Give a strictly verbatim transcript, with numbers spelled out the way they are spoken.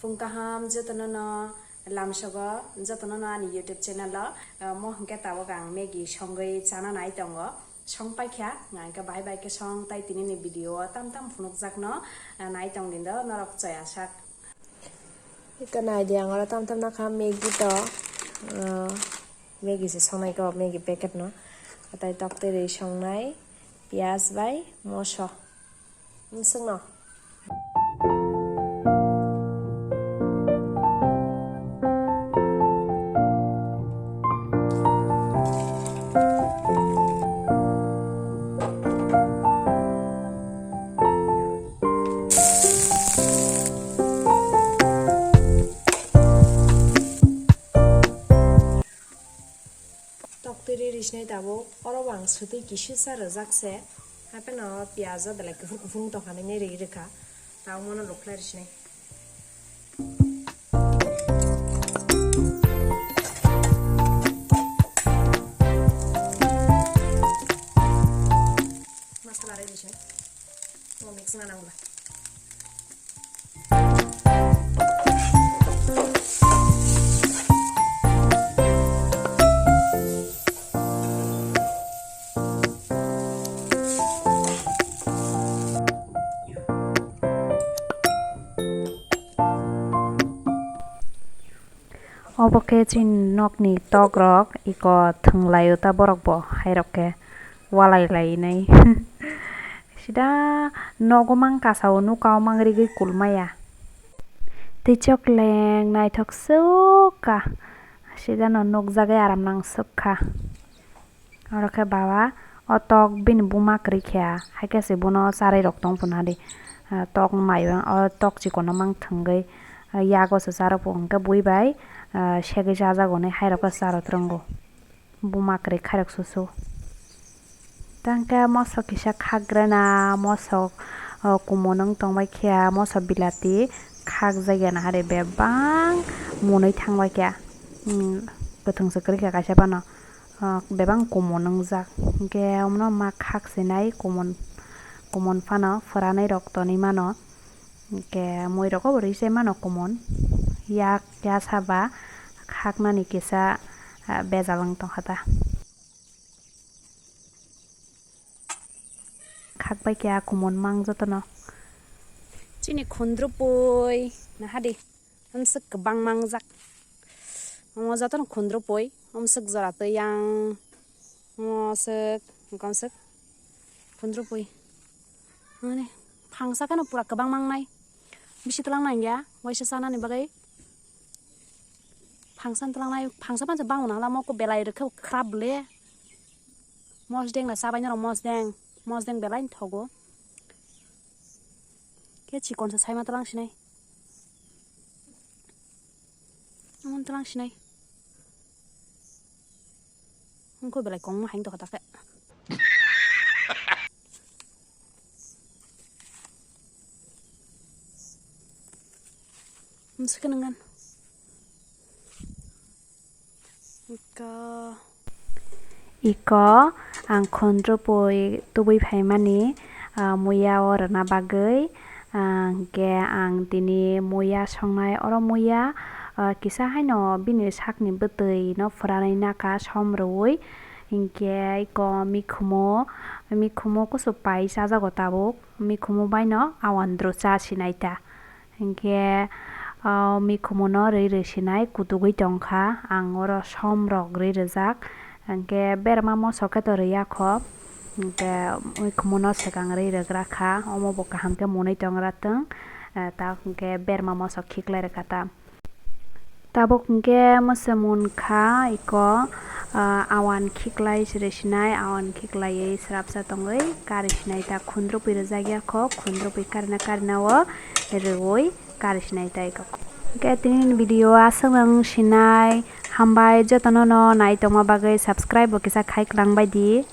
Tong kaham jotono no lamsogo, jotono no ani YouTube channel o, eh, mo hwnkhe tabuk ang Maggi songwi chana nai tongo. Song paikha, nga hwnkhe bahai bai khe song tai tini ni video o tam tam phunukjak no, eh, nai tong din do norok chaya sak. Ika nai di ang oro tam tam nakha Maggi to, eh, Maggi se songnai ko, Maggi packet no. Atai tok twi rwi songnai, piyaj bai moso. Nwswkno. Tok twi rwi rwsinai tabuk, oro bo ang swtwi kisa cha rwjak se, hapheno piyaj o belai kuphur kuphur wng tongkha nini rwi rwkha, tabuk mono lukhlai rwsinai. Masala rwi rwsinai, o mix wngna nango ba. Obo khe chini nokni tokrok, iko thwnglaio ta borok bo, hairok khe walai lainai. Sida nogo mang kasao nuka o mang rigwi kulmaya. Tei chokleng naithok sukha. Sidano nukjagwi aram nang sukha. Oro khe baba o tok bini buma kwrwi khe, hai khe se bono charwi rok tong phunadi. Ah, tok maiyo, o tok chikon no mang thwngwi, ah, yago se charw phung hwnkhe bui bai, ah, segwi chajago hinwi hairok khe charw twrwngo. Buma kwrwi khairok susu. Tangkhe mosok kisa khakrena, mosok, o, kumon wng tongbai khe, mosok bilati khakjak ya nahari bebak munui thangbai khe. Hmm, kwthwng se kwrwi kha kaisa phano, o, bebak kumon wngjak. Hinkhe omono ma khak sinai kumon, kumon phano phwranai rok tonwi mano. Hinkhe mui rogo bo rwi se mano kumon. Yak ya saba khaknani kisa, ah, bejal wng tongkha ta. Khak bai khe a kumon mang jotono. Chini khundrupui nahadi, hamswk kwbang mangjak. Omo jotono khundrupui, hamswk jora twi yang. Omo swk, wngkha swk khundrupui. Mane, phangsa kheno pura kwbang mangnai. Bisi twlang nangya, waisa chanani bagwi. Phangsa twlangnai, phangsa phangsa bangmano hala mokto belai rwkhe khrap le. Mosdeng na chabai norok mosdeng, mosdeng belai thogo. Khe chikon se saima twlang sinai. Omo twlang sinai. Wngkha belai kongma haino tokha ta khe. Mwswkhe nangani. Iko. Iko ang khundrupui tubui phaimani, ah, muya o rwna bagwi, ah, hwnkhe ang tini muya songnai. Oro muya, ah, kisa haino bini sakni bwtwi no phwranwi nakha som rwui, hwnkhe iko mikhumo, mikhumo kusu pai chajago tabuk, mikhumo baino awan dru cha sinai ta. Hinkhe, o, mikhumo no rwi rwi sinai kutugwi tongkha, ang oro som rok rwi rwjak, hinkhe berma mosok khe to rwya kho, hinkhe mikhumo no swkang rwi rwgra kha, omo bo kaham khe mwnwi tongra twng, eh, ta hinkhe berma mosok khiklai rwkha ta. Tabuk hinkhe mwswmwng kha iko, ah, awan khiklai se rwsinai, awan khiklaiwi srapsa tongwi kari sinai ta khundrupui rwjak ya kho, khundrupui karina karina o rwui kari sinai ta iko. Hinkhe tini ni video aswk nang sinai, hambai jotono no nai tongma bagwi subscribe bo kisa khai kwlangbai di.